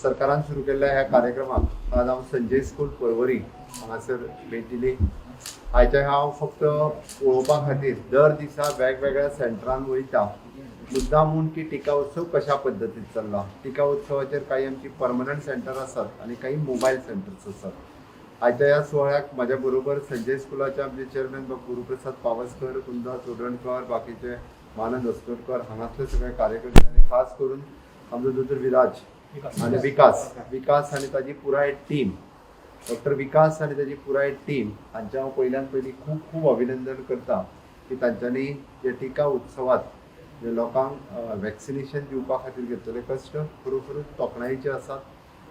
सरकारान सुरू केल्ल्या ह्या कार्यक्रमाक आज हांव संजय स्कूल पर्वरी हांगासर भेट दिली. आयच्या हांव फक्त पळोवपा खातीर दर दिसा वेगवेगळ्या सेंटरान वयता, मुद्दाम म्हूण की टिका उत्सव कशा पद्दतीन चल्ला. टिका उत्सवाचेर काही आमची परमनंट सेंटर आसात आनी काही मोबायल सेंटर्स आसात. आयच्या ह्या सुवाळ्याक म्हाज्या बरोबर संजय स्कुलाचे आमचे चेअरमॅन गुरुप्रसाद पावसकर, कुंदा चोडणकर, बाकीचे मानंद अस्नोडकर, हांगासले सगळे कार्यकर्ते आनी खास करून आमचो दोतोर विराज आनी विकास विकास आनी ताजी पुराय टीम, डॉक्टर विकास आनी ताजी पुराय टीम हांचें हांव पयल्यान पयलीं खूब खूब अभिनंदन करता की तांच्यांनी जे टिका उत्सवात जे लोकांक वॅक्सिनेशन दिवपा खातीर घेतलेले कश्ट खरोखरूच तोखणायेचे आसात.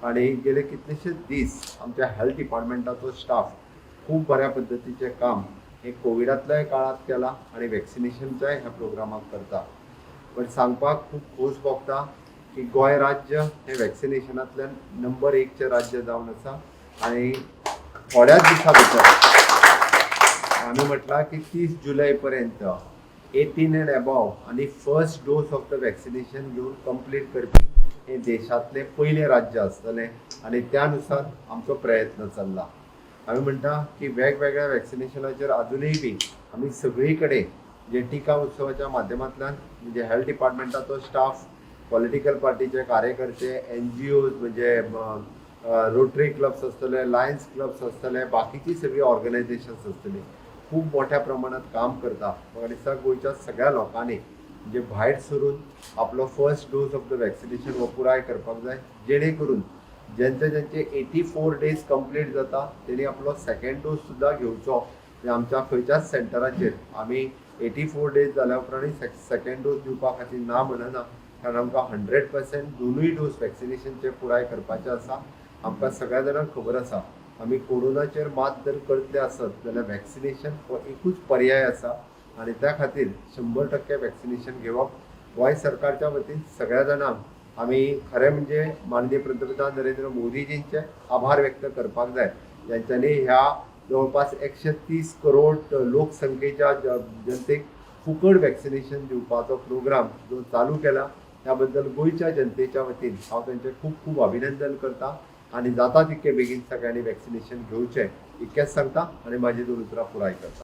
आनी गेले कितलेशेच दीस आमच्या हेल्थ डिपार्टमेंटाचो स्टाफ खूब बऱ्या पद्दतीचें काम हे कोविडांतल्याय काळांत केलां आनी वॅक्सिनेशनच्याय ह्या प्रोग्रामाक करता. पण सांगपाक खूब खोस भोगता की गोंय राज्य हें वॅक्सिनेशनांतल्यान नंबर एकचें राज्य जावन आसा. आनी थोड्याच दिसां भितर आमी म्हटलां की 30 जुलय पर्यंत 18 एंड एबॉव आनी first dose of the vaccination घेवन कंप्लीट करपी हें देशांतलें पयलें राज्य आसतलें आनी त्या नुसार आमचो प्रयत्न चल्ला. आमी म्हणटा की वेगवेगळ्या वॅक्सिनेशनाचेर अजुनूय बी आमी सगळी कडेन जे टिका उत्सवाच्या माध्यमांतल्यान, म्हणजे हेल्थ डिपार्टमेंटाचो स्टाफ, पॉलिटिकल पार्टीचे कार्यकर्ते, एनजीओज, म्हणजे रोटरी क्लब्स आसतले, लायन्स क्लब्स आसतले, बाकीची सगळी ऑर्गनायझेशन्स आसतली, खूब मोठ्या प्रमाणात काम करता. म्हाका दिसता गोंयच्या सगळ्या लोकांनी म्हणजे भायर सरून आपलो first dose of the vaccination हो पुराय करपाक जाय, जेणे करून ज्यांचे ज्यांचे 84 डेज कंप्लीट जाता तेणी आपलो सेकंड डोस सुद्दां घेवचो. म्हणजे आमच्या खंयच्याच सेंटराचेर आमी 84 डेज जाल्या उपरांत सेकंड डोस दिवपा खातीर ना म्हणना, कारण आमकां 100% दोनूय डोस वॅक्सिनेशनचे पुराय करपाचे आसा. आमकां सगळ्या जाणांक खबर आसा, आमी कोरोनाचेर मात जर करतले आसत जाल्यार वॅक्सिनेशन हो एकूच पर्याय आसा आनी त्या खातीर 100% वॅक्सिनेशन घेवप. गोंय सरकारच्या वतीन सगळ्या जाणांक आमी खरें म्हणजे माननीय पंतप्रधान नरेंद्र मोदीजींचे आभार व्यक्त करपाक जाय, ज्यांच्यांनी ह्या जवळपास 130 करोड लोकसंख्येच्या जनतेक फुकट वॅक्सिनेशन दिवपाचो प्रोग्राम जो चालू केला, त्याबद्दल गोंयच्या जनतेच्या वतीन हांव तांचें खूब खूब अभिनंदन करता. आनी जाता तितके बेगीन सगळ्यांनी वॅक्सिनेशन घेवचें इतकेंच सांगता आनी म्हाजी दोन उतरां पुराय करता.